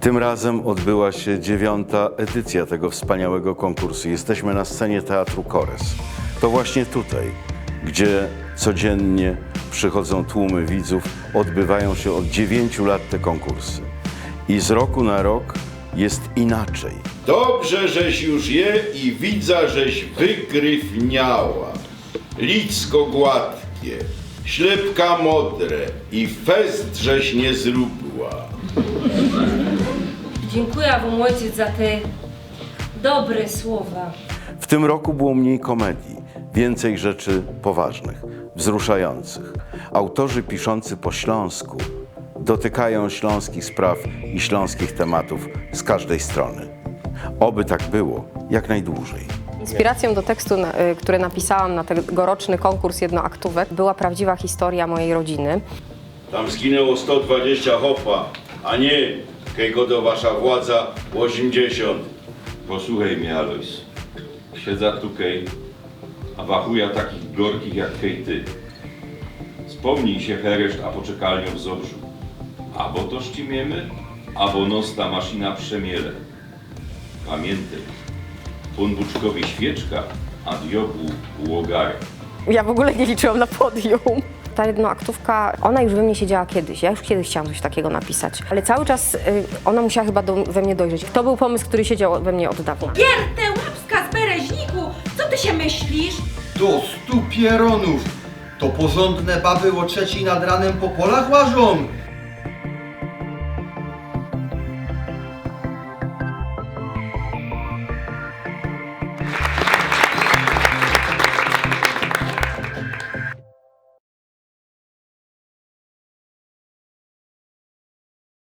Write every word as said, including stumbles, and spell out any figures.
Tym razem odbyła się dziewiąta edycja tego wspaniałego konkursu. Jesteśmy na scenie Teatru Kores. To właśnie tutaj, gdzie codziennie przychodzą tłumy widzów, odbywają się od dziewięciu lat te konkursy. I z roku na rok jest inaczej. Dobrze, żeś już je i widza, żeś wygryw miała. Licko gładkie, ślepka modre i fest, żeś nie zrubła. Dziękuję wam, ojciec, za te dobre słowa. W tym roku było mniej komedii, więcej rzeczy poważnych, wzruszających. Autorzy piszący po śląsku dotykają śląskich spraw i śląskich tematów z każdej strony. Oby tak było jak najdłużej. Inspiracją do tekstu, na- y, który napisałam na tegoroczny konkurs jednoaktówek, była prawdziwa historia mojej rodziny. Tam zginęło sto dwadzieścia chopa, a nie, kej godo wasza władza, osiemdziesiąt. Posłuchej mie, Alojs. Siedza tukej, a wachuja takich gorkich jak kej ty. Spomnij sie hereszt a poczekalniōm w Zobrzu. Abo to ścimiemy, abo nos ta maszina przemiele. Pamiyntaj, Pōnbuczkowi świyczka, a diobłu ôgarek. Ja w ogóle nie liczyłam na podium. Ta jednoaktówka, ona już we mnie siedziała kiedyś. Ja już kiedyś chciałam coś takiego napisać, ale cały czas y, ona musiała chyba do, we mnie dojrzeć. To był pomysł, który siedział we mnie od dawna. Piertę łapska z bereźniku, co ty się myślisz? Do stu pierōnōw! To porządne baby ô trzecij nad ranem po polach łażōm!